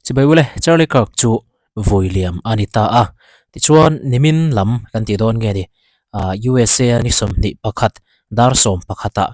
Chibai ule, Charlie Kirk chu vui liam a ni ta a. Tichuan, nimin lam kan tih dawn nge ni, USA a ni 21 dar sawm pakhatah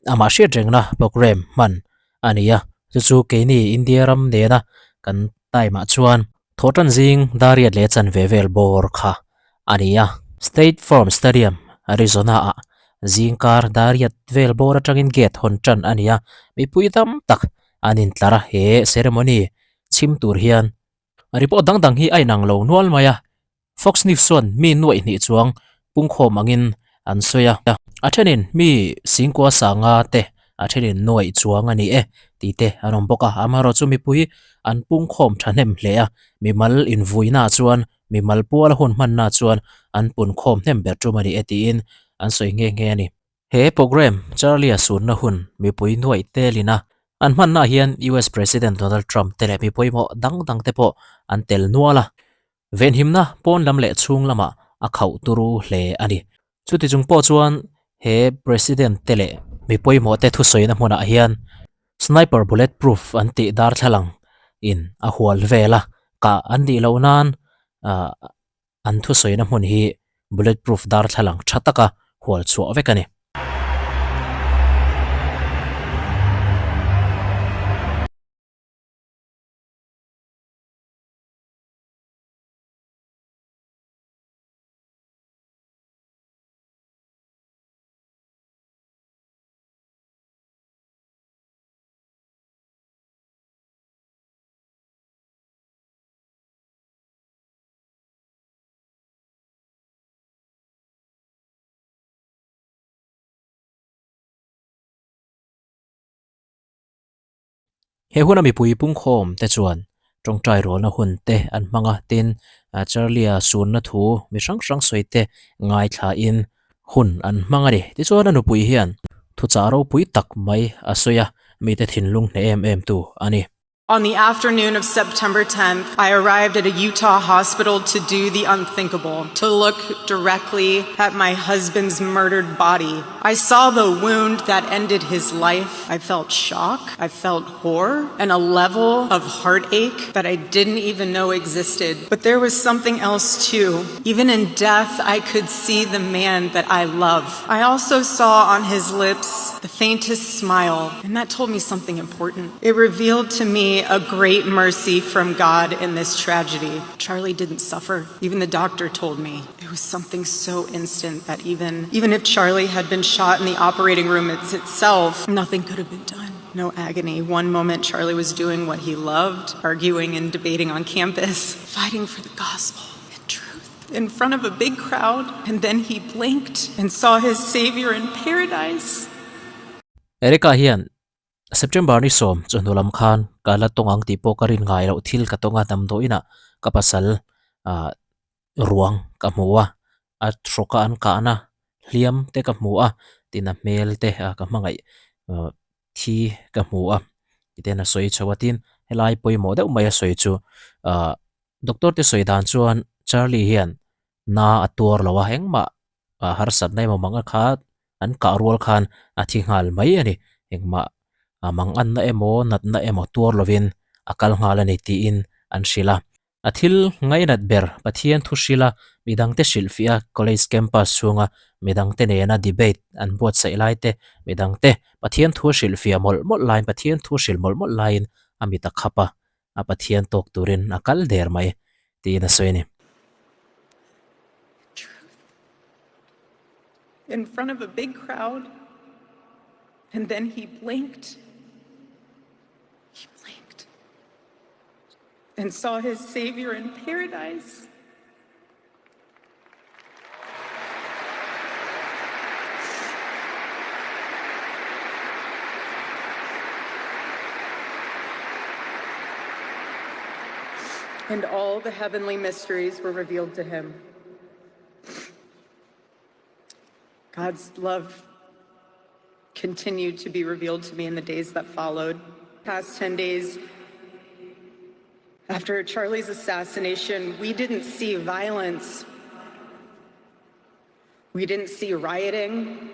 amah hriat rengna programme hman a ni a. Chu chu keini India ram nena kan time ah chuan thawhtan zing dar riat leh chanve vel bawr kha a ni a. State Farm Stadium, Arizona ah zingkar dar riat vel bawr atangin gate hawn tan a ni a. Mipui tam tak an intlar a, he ceremony chhim tur hian report dang dang hi a inang lo nual mai a. Fox News chuan mi nuaih hnih chuang pungkhawm angin an sawi a, a thenin mi singkua sanga te a thenin nuaih chuang a ni e tih te an awm bawk a, amaherawhchu mipui an pungkhawm thahnem hle a, mimal invuina chuan mimal puala hun hmanna chuan an punkhawm hnem ber tum a ni e tiin an sawi nghe nghe a ni. He programme Charlie-a sunna hun mipui nuaih telin a an hmannaah hian US President Donald Trump te leh mi pawimawh dang dang te pawh an tel nual a. Venhimna pawn lam leh chhung lamah a khauh turu hle a ni. Chuti chung pawh chuan he President te leh mi pawimawh te thusawina hmunah hian sniper bullet proof an tih darthlalang in a hual vel a, kah an nih loh nan ah an thusawina hmun hi bullet proof darthlalang tha taka hual chhuah vek a ni. He huna mipui pungkhawm te chuan tawngtai rualna hun te an hmang a, tin Charlie-a sunna thu mi hrang hrang sawi te ngaithlain hun an hmang a ni. Tichuan a nupui hian thuchah ropui tak mai a sawi a, mite thinlung hneh em em tu a ni. On the afternoon of September 10th, I arrived at a Utah hospital to do the unthinkable, to look directly at my husband's murdered body. I saw the wound that ended his life. I felt shock, I felt horror, and a level of heartache that I didn't even know existed. But there was something else too. Even in death, I could see the man that I love. I also saw on his lips the faintest smile, and that told me something important. It revealed to me a great mercy from God in this tragedy. Charlie didn't suffer. Even the doctor told me. It was something so instant that even even if Charlie had been shot in the operating room itself, nothing could have been done. No agony. One moment Charlie was doing what he loved, arguing and debating on campus, fighting for the gospel and truth in front of a big crowd, and then he blinked and saw his savior in paradise. Erika hian September ni sawm chawhnu lam khan ka la tawng ang tih pawh ka rin ngai loh thil ka tawng a damdawi inah ka pasal ah ruang ka hmu a, a hrawk a an kahna hliam te ka hmu a tin a hmel te ah ka hmangaih ah thi ka hmu a titen a sawi chho a tin helai pawimawh deuh mai a sawi chu ah doctor te sawi dan chuan Charlie hian na a tuar lo a engmah ah harsatna emaw mang a kha an kah rual khan a thi nghal mai a ni. Engmah a mang anna emaw natna emaw tuar lovin a kal nghal a ni tiin an hrilh a. A thil ngainat ber Pathian thu hrilh a, midangte hrilhfiah a college campus chhunga midangte nena debate an buatsaih lai te, midangte Pathian thu hrilhfiah mawlh mawlh laiin Pathian thu hrilh mawlh mawlh laiin a mit a khap a, a Pathian tawk turin a kal der mai tiin a sawi a ni. In front of a big crowd and then he blinked he blinked and saw his savior in paradise. And all the heavenly mysteries were revealed to him. God's love continued to be revealed to me in the days that followed. Past 10 days, after Charlie's assassination, we didn't see violence. We didn't see rioting.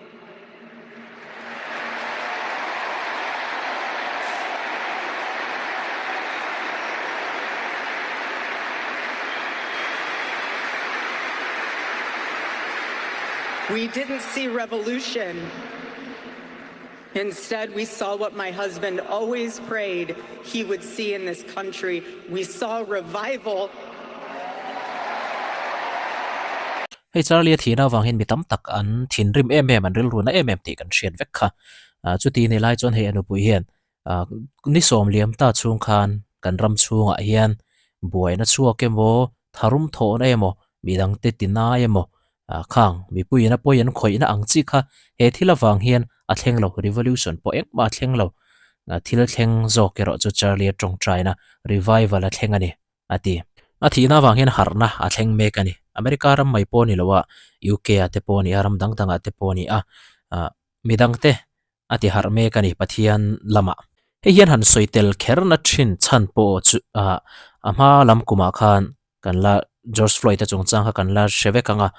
We didn't see revolution. Instead, we saw what my husband always prayed he would see in this country. We saw revival. Hei Charlie a thihna avang hian mi tam tak an thinrim em em, an rilruna em em tih kan hriat vek kha. Chuti ni lai chuan hei a nupui hian Ni sawm liam ta chhung khan kan ram chhungah hian buaina chhuak emaw, tharum thawhna emaw, midangte tinai emaw khang mipuiin a pawi an khawihna ang chi kha he thil avang hian a thleng lo, revolution pawh engmah a thleng lo. Thil thleng zawk erawh chu Charlie-a tawngtaina revival a thleng a ni, a ti. A thihna avang hian harhna a thleng mek a ni. America ram mai pawh ni lo a, UK-ah te pawh a ni a, ram dang dangah te pawh a ni a, midangte a ti harh mek a ni Pathian lamah. Hei hian han sawi tel kherna thin chhan pawh chu ah a hma lam kumah khan kan la George Floyd a chungchang kha kan la hre vek ang a,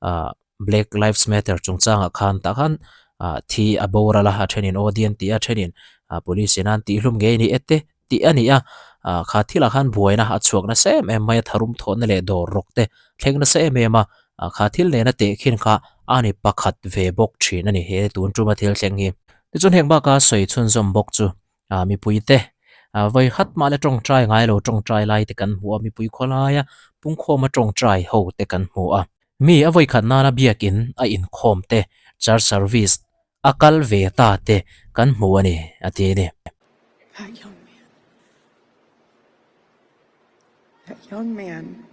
ah Black Lives Matter chungchangah khan tah khan ah thi a boral a, a thenin aw dian tih a thenin ah police in an tihhlum ngei a ni e te tih a ni a, ah kha thilah khan buaina a chhuak nasa em em mai a, tharum thawhna leh dawr rawk te thleng nasa em em a, ah kha thil nena tehkhin kha a ni pakhat ve bawk thin a ni he tun tuma thil thleng hi. Tichuan heng baka sawi chhunzawm bawk chu ah mipui te ah vawi khat mah la tawngtai ngai lo tawngtai lai te kan hmu a, mipui khawlaia pungkhawma tawngtai ho te kan hmu a, mi a vawi khat nana biakin a inkhawm te church service A kal ve ta te kan hmu a ni, a ti a ni. That young man, that young man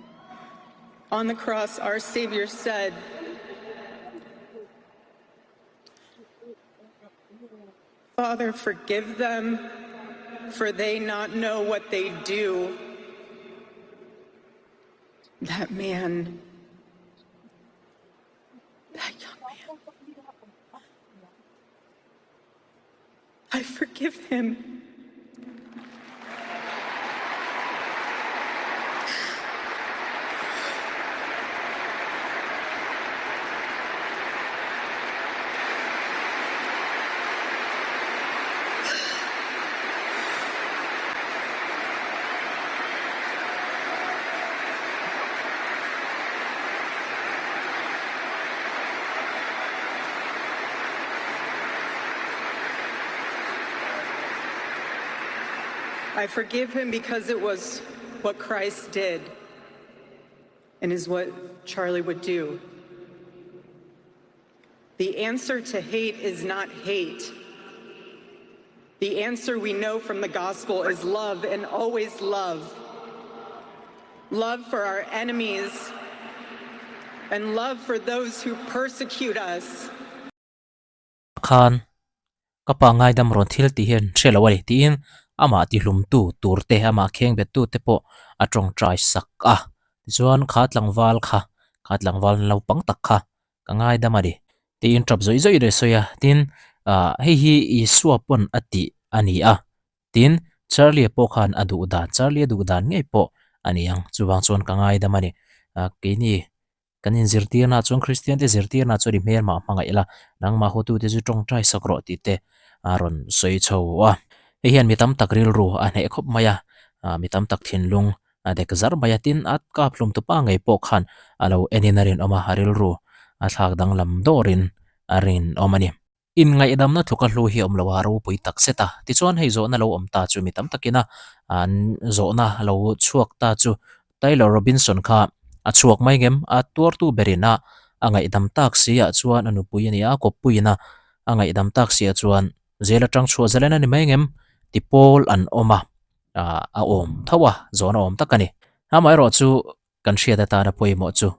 on the cross our Savior said, Father forgive them for they not know what they do. That man, That young man. I forgive him. I forgive him because it was what Christ did and is what Charlie would do. The answer to hate is not hate. The answer we know from the gospel is love and always love. Love for our enemies and love for those who persecute us. Khan, ka pa ngaidam rawn thil tih hian hre lo a ni tiin amah tihlumtu tur te, amah khengbettu te pawh a tawngtai sak a. Tichuan kha tlangval kha, kha tlangval naupang tak kha ka ngaidam a ni. Tiin tap zawih zawih leh sawi a, tin ah hei hi Isua pawn a tih a ni a, tin Charlie-a pawh khan a duh dan, Charlie-a duh dan ngei pawh a ni ang, chuvang chuan ka ngaidam a ni. Ah keini kan inzirtirna chuan Kristian te zirtirna chuan i hmelmah hmangaih la, nangmah hawtute chu tawngtai sak rawh tih te a rawn sawi chho a. Hei hian mi tam tak rilru a hneh khawp mai a, ah mi tam tak thinlung A dek zar mai a, tin a kap hlum tu pa ngei pawh khan a lo enin a rinawm a, a rilru a thlak danglam dawrin a rinawm a ni. Inngaihdamna tluka hlu hi a awm lo a, ropui tak zet a. Tichuan hei zawhna lo awm ta chu mi tam takin a an zawhna lo chhuak ta chu Tyler Robinson kha a chhuak mai ngem? A tuartu berin a a ngaihdam tak si ah chuan a nupui a ni a, a kawppuiin a a ngaihdam tak si ah chuan zel atang chhuah zalen a ni mai ngem? Ti pawl an awm a. ah a awm tho a, zawn a awm tak a ni. Amaherawh chu kan hriat atana pawimawh chu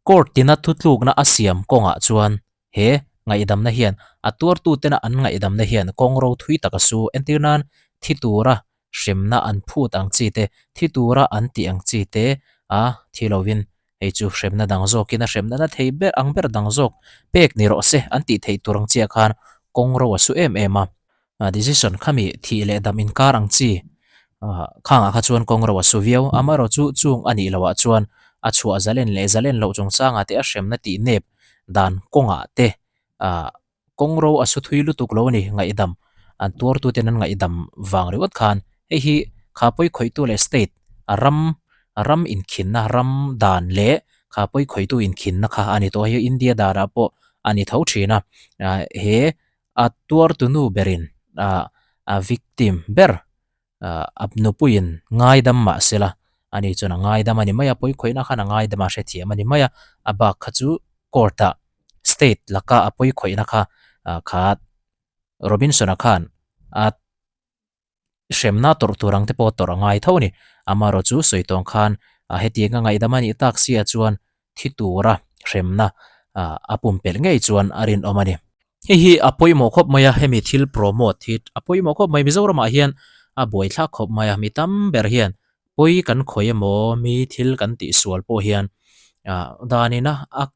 court tina thutlukna a siam kawngah chuan he ngaihdamna hian a tuartutena an ngaihdamna hian kawng ro thui tak a su. Entir nan thi tura hremna an phut ang chi te, thi tura an tih ang chi te a thi lovin hei chu hremna dang zawkin a hremna na thei ber ang ber dang zawk pek ni rawh se an tih theih tur ang chiah khan kawng ro a su em em a. Decision khami thih leh dam inkar ang chi khangah kha chuan kawng ro a su viau. Amaherawh chu chung a nih loh ah chuan a chhuah zalen leh zalen loh chungchangah te a hremna tih nep dan kawngah te kawng ro a su thui lutuk lo a ni. Ngaihdam an tuartuten an ngaihdam vang ringawt khan hei hi kha pawi khawihtu leh state ram ram inkhinna ram dan leh kha pawi khawihtu inkhinna kha a ni tawh a. Hei India danah pawh a ni tho thin a. He a tuartu nu berin a victim ber a nupuiin ngaidam mah sela ani chuan a ngaidam a ni mai a, pawikhawihna khan a ngaidam a hrethiam a ni mai a, a bak kha chu court ah state laka a pawikhawihna kha kha Robinson-a khan a hremna tawrh tur ang te pawh tawrh a ngai tho a ni. Amaherawh chu sawi tawng khan hetiang a ngaihdam a nih tak sia chuan thi tura hremna a pumpelh ngei chuan a rinawm a ni. Hei hi a pawimawh khawp mai a, hemi thil promote hi a pawimawh khawp mai. Mizoramah hian a buaithlak khawp mai a, mi tam ber hian pawi kan khawih emaw mi thil kan tihsual pawh hian danina a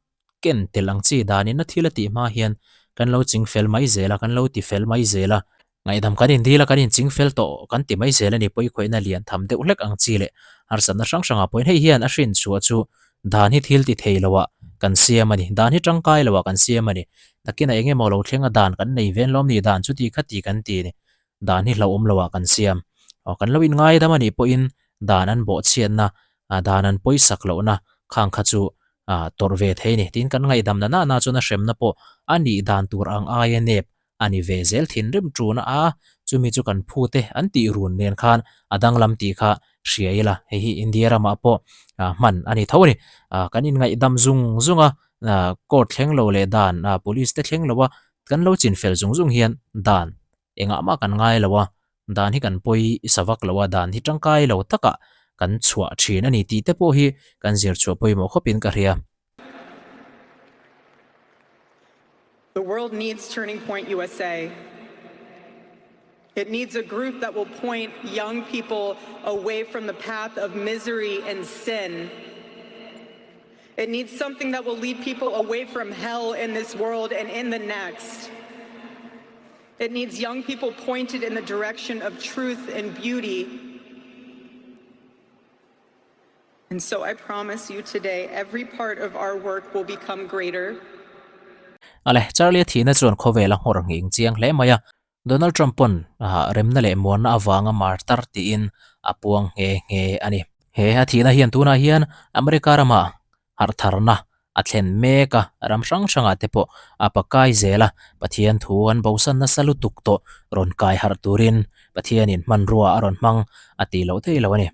ken tel ang chi danin a thil a tih hma hian kan lo ching fel mai zel a, kan lo ti fel mai zel a. Ngaihdam kan indil a, kan inching fel tawh kan ti mai zel a ni, pawikhawihna lian tham deuh hlek ang chi leh harsatna hrang hrangah pawhin hei hian a hrin chhuah chu dan hi thil ti thei loah kan siam a ni, dan hi tangkai loah kan siam a ni. Nakinah eng emaw lo thleng a dan kan nei ven lawm ni, dan chuti khati kan ti ni. Dan hi hlauhawm loah kan siam. Aw kan lo inngaidam a nih pawhin dan an bawhchhiatna, dan an pawisak lohna khang kha chu tawrh ve thei a ni. Tin, kan ngaihdamna nahna chuan a hremna pawh a nih dan tur ang aia nep a ni ve zel thinrim tuna a, chumi chu kan phute an tih run nen khan a danglam tih kha hria ila, hei hi India ramah pawh hman a ni tho a ni. Kan inngaihdam zung zung a, court thleng lo leh dan police te thleng lo a, kan lo chinfel zung zung hian dan engah mah kan ngai lo a, dan hi kan pawi sa vak lo a, dan hi tangkai lo takah kan chhuah thin a ni tih te pawh hi kan zir chhuah pawimawh khawpin ka hria. The world needs Turning Point USA. It needs a group that will point young people away from the path of misery and sin. It needs something that will lead people away from hell in this world and in the next. It needs young people pointed in the direction of truth and beauty. And so I promise you today, every part of our work will become greater. Ale, Charlie-a thihna chuan khawvel a nghawr nghing chiang hle mai a. Donald Trump pawn remna leh muanna avanga martar tiin a puang nghe nghe a ni. He a thihna hian tunah hian America ramah harhtharna a thlen mek a, ram hrang hrangah te pawh a pakai zel a, Pathian thu an bosan nasa lutuk tawh rawn kai harh turin Pathianin hmanrua a rawn hmang a tih loh theih lo a ni.